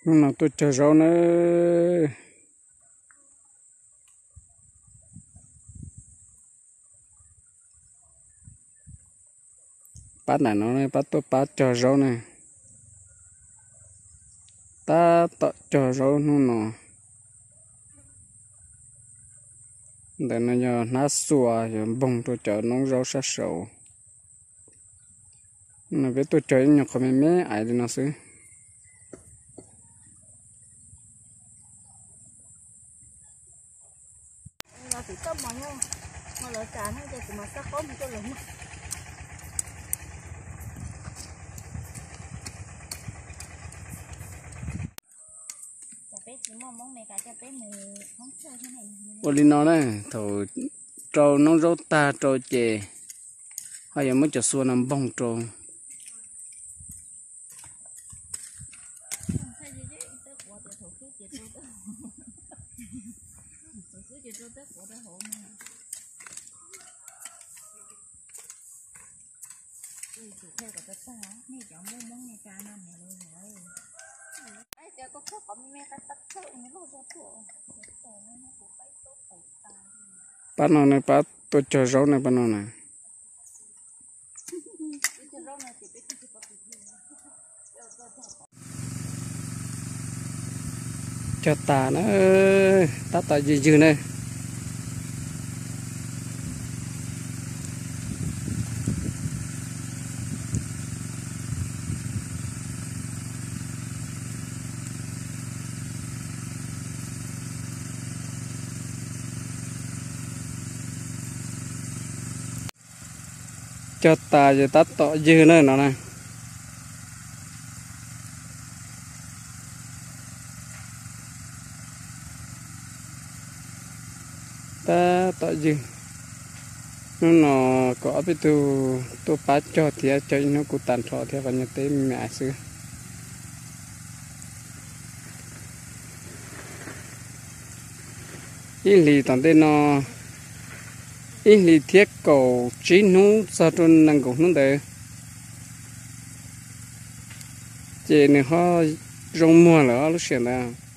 Hnub no tuaj cog zaub na. Pab nram no pab tuaj pab cog zaub ne. Tab tom cog zaub hnub no. Ntawm no yog hnab xua yuav npoog rau cov noob zaub sab saud. No peb tuaj cog ib nyuag qhov me me aiv li no xwb. Ua li no na, thaum rau noob zaub tag rau ces ho yuav muab cov xua no npoog rau. Pab no ne, pab tuaj cog zaub ne, pab no na. Cog tas na, tab tom ywg ywg na. Cog tas ces tab tom ywg na no na. Tab tom ywg. Hnub no kom ob peb tug tuaj pab cog thiab, cog ib hnub kuv tag nrho thiab, qhov nyuag teb me me xwb. Ib hlis tom ntej no, ib hlis thiab kaum tsib hnub txog rau nees nkaum hnub ntawd, ces nws ho zoo muag lawm lub sij hawm ntawd.